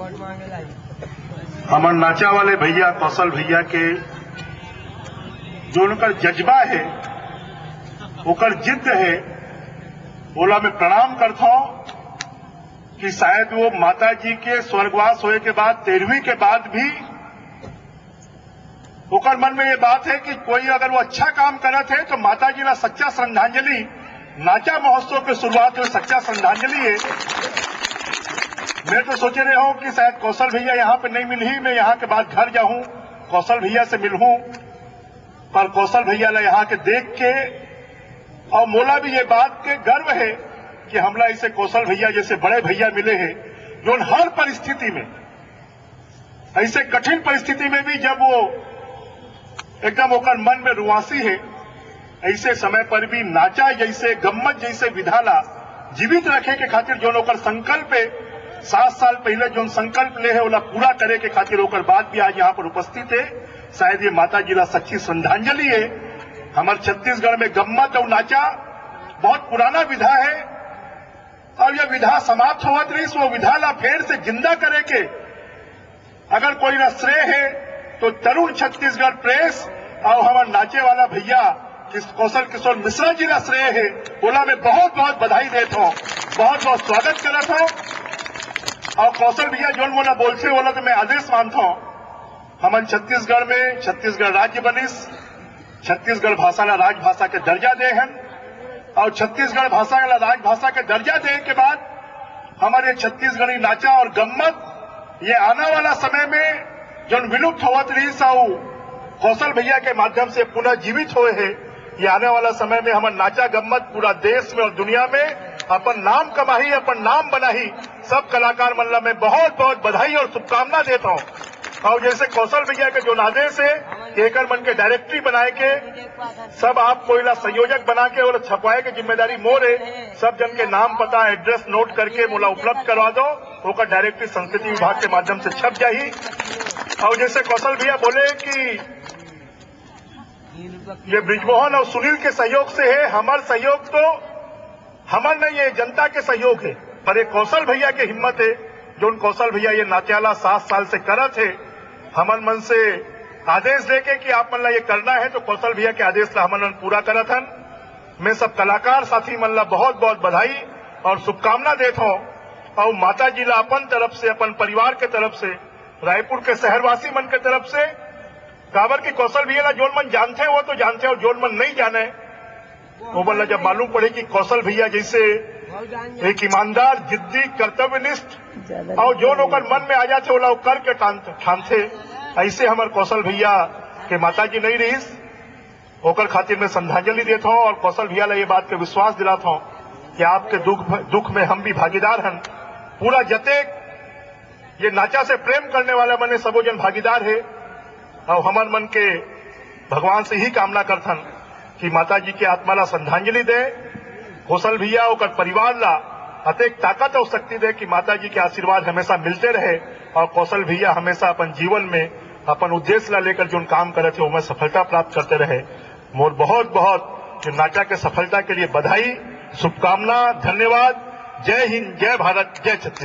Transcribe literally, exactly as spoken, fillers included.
हमर नाचा वाले भैया, कौशल भैया के जो उनकर जज्बा हे, ओकर जिद्द हे, ओला मैं प्रणाम करथौं कि शायद वो माता जी के स्वर्गवास होए के बाद, तेरहवीं के बाद भी ओकर मन में ये बात हे कि कोई अगर वो अच्छा काम करत हे तो माता जी ला सच्चा श्रद्धांजलि, नाचा महोत्सव के शुरुआत में सच्चा श्रद्धांजलि हे। मैं तो सोचे रहे हूँ कि शायद कौशल भैया यहाँ पे नहीं मिलही, मैं यहाँ के बाद घर जाहूँ, कौशल भैया से मिलहूँ, पर कौशल भैया ला यहाँ के देख के और मोला भी ये बात के गर्व हे कि हमला ऐसे कौशल भैया जैसे बड़े भैया मिले हे, जो हर परिस्थिति में, ऐसे कठिन परिस्थिति में भी जब वो एकदम ओकर मन में रुआसी हे, ऐसे समय पर भी नाचा जैसे, गम्मत जैसे विधा ला जीवित रखे के खातिर जोन ओकर संकल्प हे, सात साल पहले जोन संकल्प ले हे, ओला पूरा करे के खातिर ओकर बाद भी आज यहाँ पर उपस्थित हे। शायद ये माता जी ला सच्ची श्रद्धांजलि हे। हमर छत्तीसगढ़ में गम्मत और नाचा बहुत पुराना विधा हे और ये विधा समाप्त होवत रहिस, वो विधा ला फेर से जिंदा करे के अगर कोई ला श्रेय हे तो तरुण छत्तीसगढ़ प्रेस और हमर नाचे वाला भैया किस-, कौशल किशोर मिश्रा जी ला श्रेय हे। ओला मैं बहुत बहुत बधाई देत हौं, बहुत बहुत स्वागत करत हौं। और कौशल भैया जोन मोला बोलथे, ओला तो मैं आदेश मानत हौं। हमन छत्तीसगढ़ में छत्तीसगढ़ राज्य बनिस, छत्तीसगढ़ भाषा ला राजभाषा के दर्जा दे हन और छत्तीसगढ़ भाषा ला राजभाषा के दर्जा दे के बाद हमर ये छत्तीसगढ़ी नाचा और गम्मत ये आने वाला समय में जोन विलुप्त होवत रहिस अउ कौशल भैया के माध्यम से पुनः जीवित होए हे, ये आने वाला समय में हमर नाचा गम्मत पूरा देश में और दुनिया में अपन नाम कमाही, अपन नाम बनाही। सब कलाकार मन ला मैं बहुत बहुत बधाई और शुभकामना देत हौं। और जैसे कौशल भैया के जोन आदेश हे कि एकर मन के डायरेक्टरी बनाए के, सब आप कोई ला संयोजक बना के और छपवाए के जिम्मेदारी मोर हे। सब जन के नाम, पता, एड्रेस नोट करके मोला उपलब्ध करवा दो, ओकर डायरेक्टरी संस्कृति विभाग के माध्यम से छप जाही। और जैसे कौशल भैया बोले कि ये ब्रिजमोहन और सुनील के सहयोग से हे, हमर सहयोग तो हमर नहीं, ये जनता के सहयोग हे, पर ये कौशल भैया के हिम्मत हे, जोन कौशल भैया ये नाचा ला सात साल से करत हे। हमन मन से आदेश देके कि आप मन ला ये करना हे, तो कौशल भैया के आदेश ला हमन मन पूरा करत हन। मैं सब कलाकार साथी मन ला बहुत बहुत बधाई और शुभकामना देत हौं। और माता जी ला अपन तरफ से, अपन परिवार के तरफ से, रायपुर के शहरवासी मन के तरफ से, काबर कि कौशल भैया ला जोन मन जानथे वो तो जानथे, और जोन मन नहीं जाने वो मन ला जब मालूम पड़े कि कौशल भैया जैसे एक ईमानदार, जिद्दी, कर्तव्यनिष्ठ और जोन ओकर मन में आ जाथे ओला वो करके टान-, ठानथे, ऐसे हमर कौशल भैया के माता जी नहीं रहिस। ओकर खातिर मैं श्रद्धांजलि देत हौं और कौशल भैया ला ये बात के विश्वास दिलात हौं कि आपके दुख, दुख में हम भी भागीदार हन। पूरा जतेक ये नाचा से प्रेम करने वाला मन हे, सबो जन भागीदार हे। और हमर मन के भगवान से ही कामना करथन कि माता जी के आत्मा ला श्रद्धांजलि दे, कौशल भैया ओकर परिवार ला अतेक ताकत और शक्ति दे कि माता जी के आशीर्वाद हमेशा मिलते रहे और कौशल भैया हमेशा अपन जीवन में अपन उद्देश्य ला लेकर जोन काम करत हे, ओमे सफलता प्राप्त करते रहे। मोर बहुत बहुत ये नाचा के सफलता के लिए बधाई, शुभकामना, धन्यवाद। जय हिंद, जय भारत, जय छत्तीसगढ़।